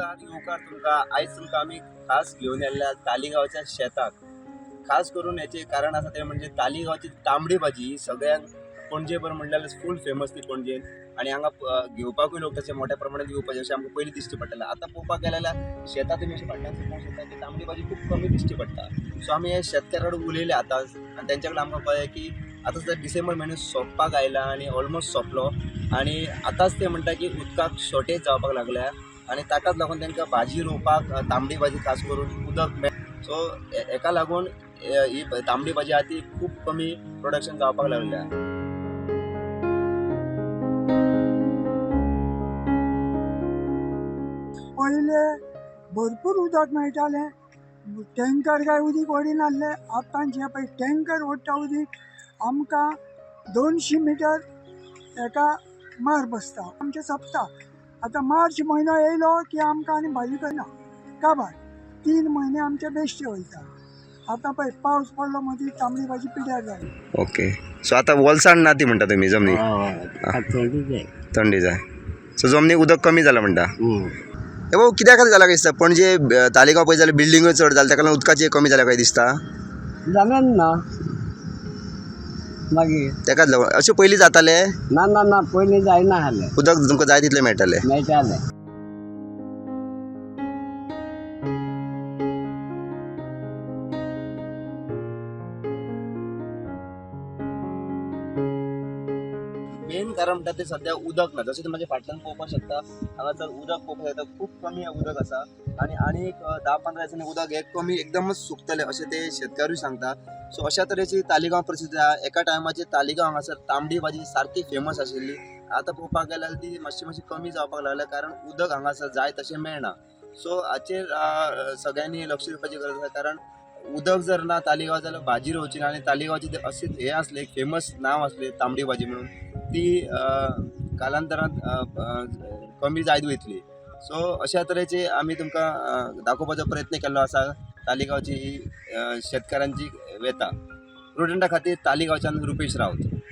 नमस्कार, येवकार तुमकां. आयज तुमकां आमी खास घेवन येयल्ल्या तालिगांवच्या शेताक. खास करून हेचें कारण आसा तें म्हणजे तालिगांवची तांबडी भाजी ही सगळ्यांक पणजेभर म्हणल्यार फूल फेमस ती पणजेन आनी हांगा घेवपाकूय लोक तशे मोठ्या प्रमाणात येवपाचे अशें आमकां पयलीं दिश्टी पडटालें. आतां पळोवपाक गेलें जाल्यार शेतां तुमी अशें फाटल्यान पळोवंक शकता की तांबडी भाजी खूब कमी दिश्टी पडटा. सो आमी हे शेतकारा कडेन उलयले आतां आनी तेंच्या कडेन आमकां कळ्ळें की आतां सद्या डिसेंबर म्हयनो सोंपपाक आयला आनी ऑलमोस्ट सोंपलो आनी आतांच ते म्हणटा की उदकाक शॉर्टेज जावपाक लागल्या आनी ताकाच लागून तांकां भाजी रोवपाक तांबडी भाजी खास करून उदक मेळ. सो हेका लागून ही तांबडी भाजी आहा ती खूब कमी प्रोडक्शन जावपाक लागल्या. पयले भरपूर उदक मेळटालें, टँकर काय उदीक ओडिनासले. आतांचे पळय टँकर ओडटा उदीक, आमकां 200 मिटर एका मार बसता, आमचें सोंपता. आतां मार्च म्हयनो येयलो की आमकां आनी भाजी करना, काबार 3 म्हयने आमचे बेश्टे वयता. आतां पळय पावस पडलो मदीं तांबडी भाजी पिड्यार जाली. ओके, सो आतां वोलसाण ना ती म्हणटा तुमी जमनी थंडी जाय. थंडी जाय. सो जमनीक उदक कमी जालां म्हणटा. हे भाऊ कित्या खातीर जाला काय दिसता पणजे तालिगांव पळय जाल्यार बिल्डिंगूय चड जाल्या ताका लागून उदकाचें कमी जाल्या काय दिसता? जालें ना मागीर. ताकाच लागून अशें पयलीं जातालें? ना ना ना, पयलीं जायना आसलें. उदक तुमकां जाय तितलें मेळटालें. मेळटालें. मेन कारण म्हणटा तें सद्या उदक ना. जशें तुमी म्हाज्या फाटल्यान पळोवपाक शकता हांगासर उदक पळोवपाक शकता खूब कमी उदक आसा आनी आनी एक 10-15 दिसांनी उदक हें कमी एकदमच सुकतलें अशें ते शेतकारूय सांगता. सो अशा तरेची तालिगांव परिस्थिती आहा. एका टायमाचेर तालिगांव हांगासर तांबडी भाजी सारकी फेमस आशिल्ली. आतां पळोवपाक गेल्यार ती मातशी मातशी कमी जावपाक लागल्या कारण उदक हांगासर जाय तशें मेळना. सो हाचेर सगळ्यांनी लक्ष दिवपाची गरज आसा कारण उदक जर ना तालिगांव जाल्यार भाजी रोवची ना आनी तालिगांवची ते अशें हें आसलें एक फेमस नांव आसलें तांबडी भाजी म्हणून ती कालांतरान कमी जायत वयतली. सो अशा तरेचे आमी तुमकां दाखोवपाचो प्रयत्न केल्लो आसा तालिगांवची ही शेतकारांची व्यथा. प्रुडंटा खातीर तालिगांवच्यान रुपेश रावत.